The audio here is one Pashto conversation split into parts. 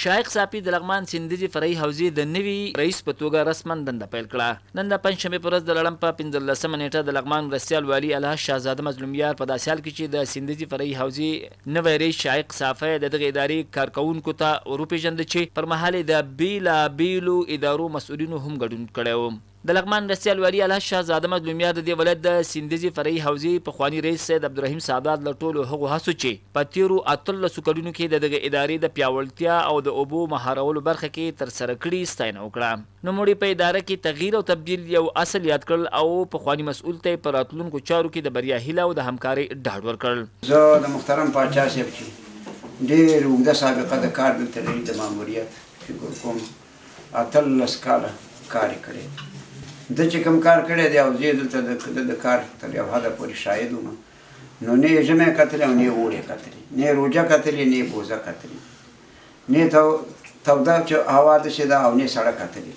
شایق ساپي د لغمان سیندیزې فرعي حوزې د نوي رئیس په توګه رسماً دنده پیل کړه. نن د پنجشنبې پر ورځ د لړم په 15 نېټه د لغمان مرستیال والي الحاج شهزاده مظلوم یار په داسې حال کې چې د سیندیزې فرعي حوزې نوی رئیس شایق ساپی د دغې ادارې کارکوونکو ته وروپېژنده چې پر مهال یې د بېلا بېلو ادارو مسؤلینو هم ګډون کړی و. د لغمان مرستیال والي الحاج شهزاده مظلومیار د دې ولایت د سیندیزې فرعي حوزې پخواني رئیس سید عبدالرحیم سادات له ټولو هغو هڅو چې په تېرو 18 کلونو کې د دغې ادارې د پیاوړتیا او د اوبو مهارولو برخه کې ترسره کړي، ستاینه وکړه. نوموړي په اداره کې تغییر او تبدیل یو اصل یاد کړل او پخواني مسؤل ته یې په راتلونکو چارو کې د بریا هیله او د همکارۍ ډاډ ورکړ. زه د محترم پاچا صاحب چې ډېر اوږده سابقه د کار دلته لري د ماموریت فکر کوم 18 کاله کار یې کړی دی. ده چې کوم کار کړی دی او زه یې دلته د ده د کار تر یو حده پورې شاهد وم، نو نه یې ژمی کتلی او نه یې اوړی کتلی، نه یې روژه کتلې، نه یې بوزه کتلې، نه یې توده چې هوا داسې ده او نه یې سړه کتلې.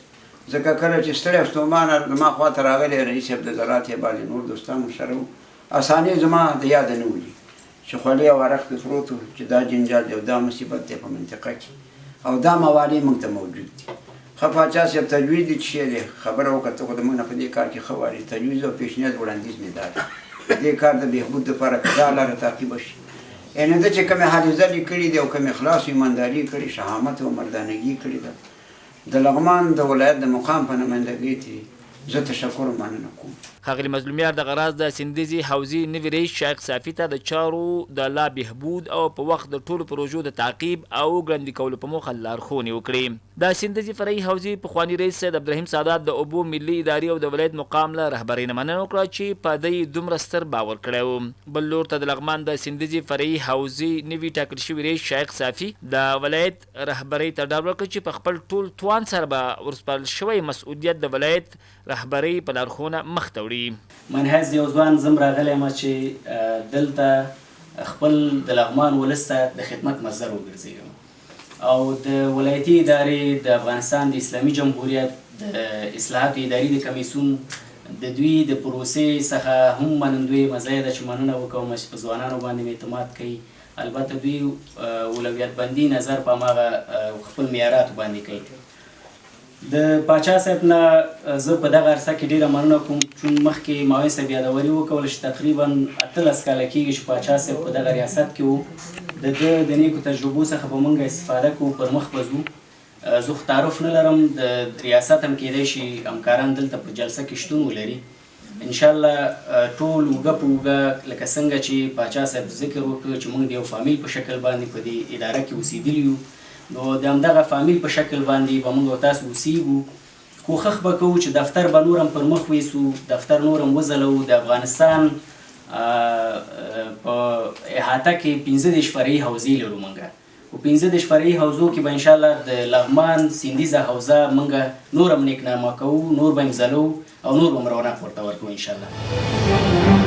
ځکه کله چې ستړی او ستومانه زما خوا ته راغلی، رئیس صاحب د زراعت یې بعضې نور دوستان سره وو، اسانې زما د یاده نه وځي چې خولې او عرق پې پروت و چې دا جنجال دی او دا مصیبت دی په منطقه کې او دا موانع موږ ته موجود دي. ښه پاچا صاحب تجویز دې څه شی دی؟ خبره وکړه، ته خو د موږ نه په دې کار کې ښه وارې. تجویز او پیشنهاد وړاندیز مې دا دی د دې کار د بهبود دپاره که دا لاره تعقیبه شي، یعنې ده چې کومې هلې ځلې کړي دي او کوم اخلاص او ایمانداري یې کړې، شهامت او مردانګي یې کړې ده، د لغمان د ولایت د مقام په نمایندګۍ ترې زه تشکر او مننه کوم. ښاغلي مظلومیار دغه راز د سیندیزې حوزې نوي رئیس شایق صافي ته د چارو د لا بهبود او په وخت د ټولو پروژو د تعقیب او ګړندي کولو په موخه لارښونې وکړې. د سیندیزې فرعي حوزې پخواني رئیس سید عبدالرحیم سادات د اوبو ملي ادارې او د ولایت مقام له رهبرۍ نه مننه وکړه چې په ده یې دومره ستر باور کړی و. بل لور ته د لغمان د سیندیزې فرعي حوزې نوي ټاکل شوي رئیس شایق صافي د ولایت رهبرۍ ته ډاډ ورکړ چې په خپل ټول توان سره به ورسپارل شوی مسؤلیت د ولایت رهبرۍ په لارښوونه مخته وړي. من حیث یو ځوان زم راغلی یم چې دلته خپل د لغمان ولس ته د خدمت مصدر وګرځېږم او د ولایتي ادارې د افغانستان د اسلامي جمهوریت د اصلاحاتو اداري د کمیسیون د دوی د پروسې څخه هم منندوی یم. ځای ده چې مننه وکوم چې په ځوانانو باندې مې اعتماد کوي. البته دوی اولویت بندي نظر په هماغه خپل معیاراتو باندې کوي. د پاچا صاحب نه زه په دغه عرصه کې ډیره مننه کوم، چون مخکې معاون صاحب یادوري وکول چې تقریبا 18 کاله کېږي چې پاچا صاحب په دغه ریاست کې و. د ده د نیکو تجربو څخه به مونږ استفاده کوو، پر مخ به ځو. زه خو تعارف نه لرم، د ریاست هم کېدای شي همکاران دلته په جلسه کې شتون ولري. انشاءالله ټول اوږه په اوږه لکه څنګه چې پاچا صاحب ذکر وکړ چې موږ د یو فامیل په شکل باندې په دې اداره کې اوسېدلي یو، نو د همدغه فامیل په شکل باندې به موږ او تاسو اوسېږو. کوښښ به کوو چې دفتر به نور هم پر مخ ویسو، دفتر نور هم وځلوو. د افغانستان په احاطه کې 35 فرعي حوزې لرو موږ. په 35 فرعي حوزو کې به انشاءالله د لغمان سیندیزه حوزه موږ نور هم نیک نامه کوو، نور به یې ځلوو او نور به هم رونق ورته ورکوو انشاءالله.